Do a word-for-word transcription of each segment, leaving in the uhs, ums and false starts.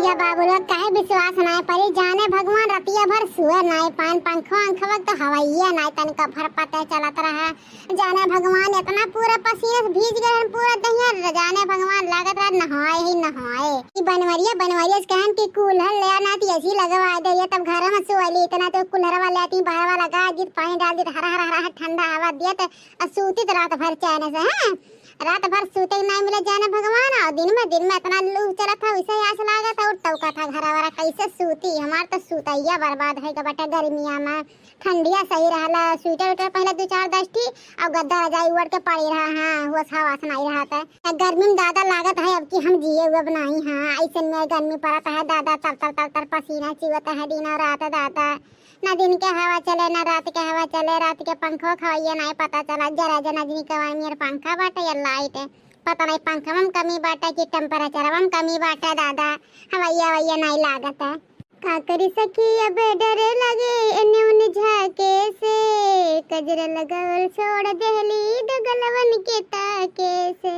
या बाबुलवा काहे विश्वास नाय परी, जाने भगवान रतिया भर सुए नाय पान, पंखो अंखवा तो हवैया नाय, तनिका भर पते चलत रहा। जाने भगवान इतना पूरा पसीना से भीज गए हैं, पूरा दहिया, जाने भगवान लागत रहा नहाए ही नहाए। ई बनवरिया, बनवरिया से कहन कि कूलर ले आना, ती एसी लगवा दे, ये तब घर में सोली, इतना तो कूलर वाले आती, बाहर वाला लगा दी, पानी डाल दी, हरा हरा हरा ठंडा हवा दिया, तो अब सूती तो रात भर चैन से, हैं? रात भर सूते के नाय मिले जाने भगवान, और दिन में, दिन में इतना लू चलत है, वैसे आस लागत है, और टौका था घर वाला, कैसे सूती? हमार तो सूतैया बर्बाद है के बटे गर्मिया में। ठंडिया सही रहला, स्वेटर उटर पहले दो चार दस ठी, और गद्दा रजाई ओढ़ के पड़ी रहा, हाँ, होश हवास नहीं रहत है। गर्मी में दादा लागत है अब कि हम जिए हुए बनाई, हाँ, ऐसे में गर्मी पड़त है दादा, तर तर तर तर पसीना चुअत है दिन और रात दादा। ना दिन के हवा चले, ना रात के हवा चले, रात के पंखो खवैया नहीं पता चला, जरा जना जिनी कवानी और पंखा बाटे या लाइट है, पता नहीं पंखा में कमी बाटे कि टेम्परेचर में कमी बाटे दादा, हवैया वैया नहीं लागत है। का करी सखी अब डर लगे एने ओने झाके से, कजरा लगावल छोड़ देहली दगलवन के ताके से।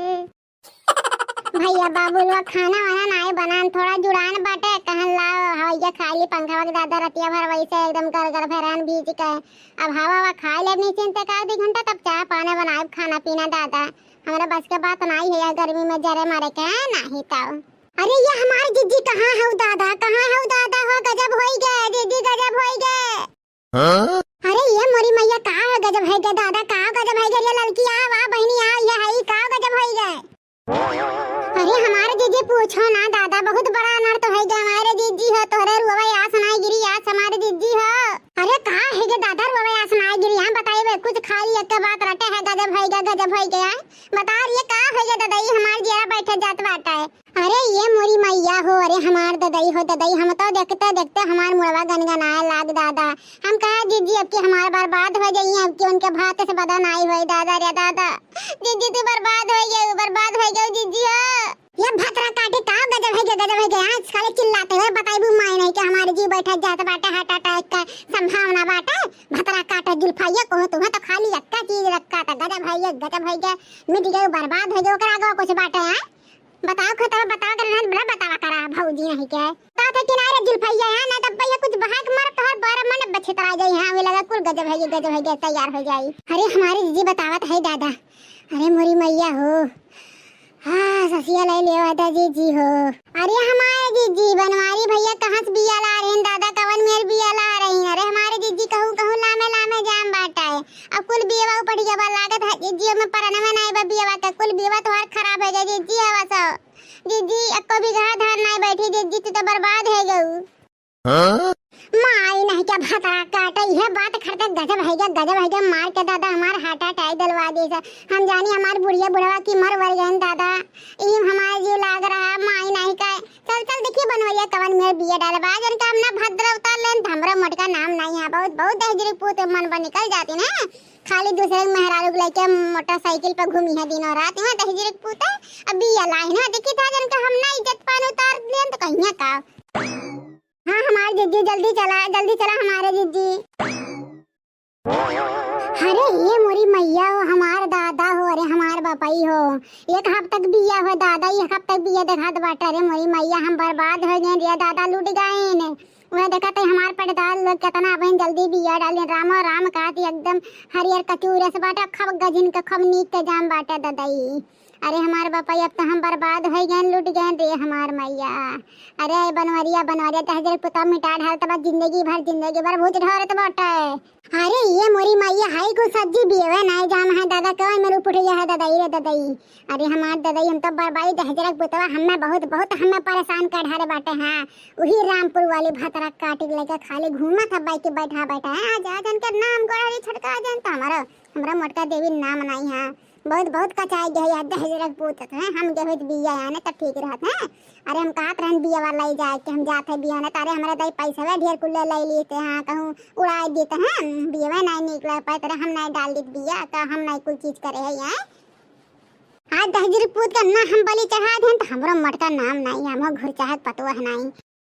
भैया बाबुलवा खाना वाना नाय बनान, थोड़ा जुड़ान बाटे, कहन लाओ हवैया खाई ली पंखवा के दादा, रतिया भर वैसे एकदम गरगर भरान भीज के। अब हवा हवा खाई ले निश्चिंत एक आध घंटा, तब चाय पानी बनाए खाना पीना दादा। हमरा बस के बात नाई है यह गर्मी में जरे मारे के, नाही तो। अरे ये हमार जिज्जी कहाँ हऊ दादा, कहाँ हऊ दादा हो, गजब होई गए जिज्जी, गजब होई गए। हाँ? अरे ये मोरी मैया का है गजब है गए दादा, का गजब है गए, ये ललकी आ, वाह बहिनी आ, ये है का गजब होई गए। अरे हमारे जिज्जी पूछो ना दादा, बहुत बड़ा अनर्थ होई गए हमारे जिज्जी हो, तोहरे रुआ आस नाई गिरी आस हमारे जिज्जी हो। अरे का है गए दादा रुआ आस नाई गिरी, हम बताइबे कुछ खाली एक बात रटे है, गजब होई गए, गजब होई गए, हैं? बता रही है का होई गए दादा, ये हमार जियरा बैठे जात बाटे। अरे ये मोरी मैया हो, अरे हमार ददई हो ददई, हम तो देखते देखते हमार मुड़वा गनगनाए लाग दादा। हम कहा जिज्जी अब की हमार बर्बाद हो जाइए, अब की उनके भात से बदन आई होई दादा रे दादा। जिज्जी तू बर्बाद हो गए, बर्बाद हो गए जिज्जी हो। ये भतरा काटे का गजब है गजब है आज साले चिल्लाते हुए बताइबू माई नहीं कि हमारे जी बैठा जात बाटे, हार्ट अटैक का संभावना बाटे। भतरा काटे जुल्फा ये कहो तुम्हें तो खाली यक्का चीज रखा था, गजब है ये गजब है गए, मिट गए बर्बाद हो गए, ओकरा आगे कुछ बाटे हैं। बताओ खतरा बताओ के रहन बड़ा बतावा करा भौजी नहीं के। ता थे किनारे जुल्फैया है ना तब भैया कुछ बहा के मार तोहर बारह मन बछितरा जाई, हाँ वे लगा कुल गजब है ये गजब है ये तैयार हो जाई। अरे हमारे जीजी बतावत है दादा। अरे मोरी मैया हो। हाँ ससिया ले ले दादा जीजी हो। अरे हमारे जीजी बनवारी भैया कहाँ से बिया ला रहे हैं दादा, कवन मेर बिया ला रहे हैं? अरे हमारे जीजी कहूँ कहूँ लामे लामे जाम बाटा है। अब कुल बियवा उपट गवा लागत है जिज्जियो में परनवे नाई बा बियवा के, कुल बियवा तोहार खराब हो जाए जिज्जी हवा सो। जिज्जी एको बीघा धान नाई बैठी जिज्जी, तू तो बर्बाद हो गऊ। हाँ? माई नहीं क्या भतरा काटे, यह बात खरते गजब है गया, गजब है गया, मार के दादा हमार हार्ट अटैक दिलवा दी से। हम जानी हमार बुढ़िया बुढ़वा की मर वर गए दादा, ई हमार जीव लाग रहा, माई नहीं का। चल चल देखिए बनवैया कवन मेर बिया डालबा, जन का हम ना भद्र उतार लेन, त हमरो मोटका नाम नहीं है, बहुत बहुत दहजरी पूत मन बा निकल जाती ना। खाली दूसरे के मेहरारू के लेके मोटरसाइकिल पर घूमी है दिनों रात, वहाँ दहजरी पूत है। अब बिया लाई ना देखी था जन का हम ना इज्जत पान उतार लेन तो कहिए का। हाँ हमारे जिज्जी जल्दी चला, जल्दी चला हमारे जिज्जी। अरे ये मोरी मैया हो, हमार दादा हो, अरे हमार बपई हो, एक हफ्ता के बिया हो दादा, एक हफ्ता के बिया देखात बाटे। अरे मोरी मैया हम बर्बाद हो गए रे दादा, लूट गए ने। वह देखा तो हमार पटदार लोग कितना बहन जल्दी बिया डाले, रामो राम कहती एकदम हरियर कचूर से बाटे, खब गजिन के खब नीक के जाम बाटे ददई। अरे हमार बापा, अब तो हम बर्बाद हो गए, लूट गए रे हमार मैया। अरे बनवरिया, बनवरिया, दहजर पुता मिटा ढालत बा, जिंदगी भर, जिंदगी भर भूत ढोरत बाटे। अरे ये मोरी मैया, हाई कुल सब्जी बियवे नाय जाम है दादा, कवन मेरू पुठिया है ददई रे ददई। अरे हमार ददई, हम तो बर्बादी दहजरक पुतवा, हमें बहुत, बहुत हमें परेशान कर ढारे बाटे। हाँ, वही रामपुर वाली भतरा काटी लेके खाली घूमत है बाइक बैठा बैठा है। आज, आज इनके नाम गोड़ा छोटका आ जाए तो हमारा, हमरा मोटका देवी नाम नहीं है। बहुत, बहुत कचाई गए यार, दहेजरक पूत है, हम गए हुए बिया आने तब ठीक रहत है। अरे हम कहत रहन बिया वाला ले जाए कि हम जात है बिया ने, तारे हमारे दाई पैसा ढेर कुल ले ले लेते हैं, कहूँ उड़ाए देते हैं, बिया नहीं निकल पाए, तारे हम नहीं डाल देते बिया, तो हम नहीं कुल चीज करे है यहाँ। आज दहजरी पूत का ना हम बलि चढ़ा देन तो हमरो मोटका नाम नहीं, हमो घर चाहत पतोह नहीं।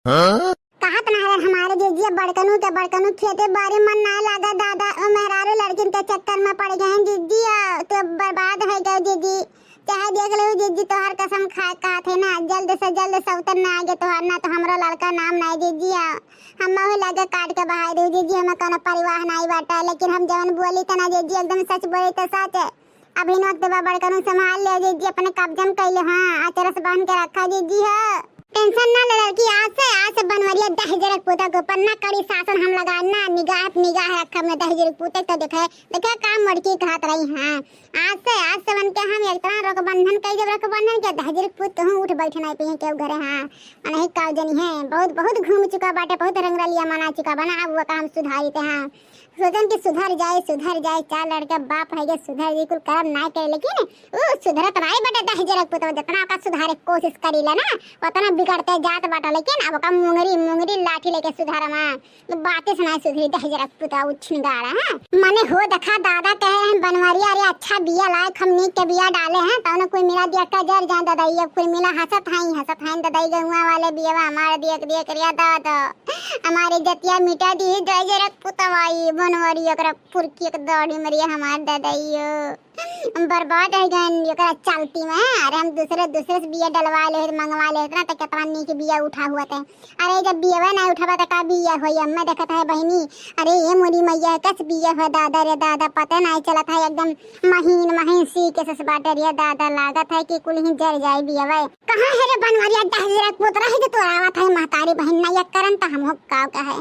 हाँ? कहत ना है हमारे जीजिया बड़कनू के बड़कनू खेते बारी मन ना लागा दादा, ओ मेहरारू लड़किन के चक्कर में पड़ गए हैं जीजिया, तो बर्बाद हो गए जीजी। चाहे देख लो जीजी, तोहार कसम खाए कहत है ना, जल्द से जल्द सौतन ना आगे तोहार, ना तो हमरो लड़का नाम ना जीजी। आ हम वही लगे काट के बहाई दे जीजी, हमें कोनो परिवार नहीं बाटा, लेकिन हम जवन बोली त ना जीजी, एकदम सच बोली त सच। अभी नोत देवा बड़कनू संभाल ले जीजी, अपने कब्जे में कैले, हाँ, अचरस बांध के रखा जीजी हो। टेंशन ना ले लड़की, आज से, आज से बनवरिया दहिजरक पुतक ऊपर ना कड़ी शासन हम लगाए, ना निगाह पे निगाह रखब, ना दहिजरक पुतक तो देखे, देखे का मोटकी कहत रही। हाँ, आज से, आज से बन के हम एक तरह रखबंधन कई देब, रखबंधन के दहिजरक पुत कहूँ उठ बैठ नहीं पिए केहू घरे। हाँ, नहीं का जनी है, बहुत, बहुत घूम चुका बाटे, बहुत रंगरलिया मना चुका बना, अब वो काम सुधारी ते। हाँ, सोचन कि सुधर जाए, सुधर जाए, चार लड़के बाप है के सुधर जाए, कुल करम ना करे, लेकिन उ सुधरत नाई बटे दहिजरक पुतवा, जितना ओका सुधारे के कोशिश करीला ना, उतना बिगड़ते जात बाटा, लेकिन अब ओका मुंगरी, मुंगरी लाठी लेके सुधारमा। बातें सुनाए सुधरी दहिजरक पुतवा उछिन गाड़ा है। मने हो देखा दादा कहे हैं बनवरिया, अरे अच्छा बिया लायक हम नीक के बिया डाले हैं, तौने कोई मिला दिया का जर जाए ददाई, अब कोई मिला हंसत हैं, हंसत हैं ददाई गौवा वाले बियावा हमारे दिया के दिया करिया दादा। हमारी जतिया मिटा दी दहिजरक पुतवा ई बनवरी, ओकरा फुरकी एक दौड़ी मरिया हमार ददाइयो। हम बर्बाद हो गए ओकरा चलती में। अरे हम दूसरे, दूसरे से बिया डलवा ले, मंगवा ले, इतना तो कितना नीक बिया उठा हुआ थे। अरे जब बियावा नहीं उठावा तो का बिया होई? अम्मा देखत है बहिनी, अरे ये मोरी मैया कस बिया हो दादा रे दादा, पता नहीं चलत है एकदम महीन, महीन सी के सस बाटे रे दादा, लागत है कि कुल ही जर जाए बियावा। कहाँ है रे बनवरिया दहिजरक पुतवा है जो तोरावत है महतारी बहिन ना, ये करन तो हम हो का कहे।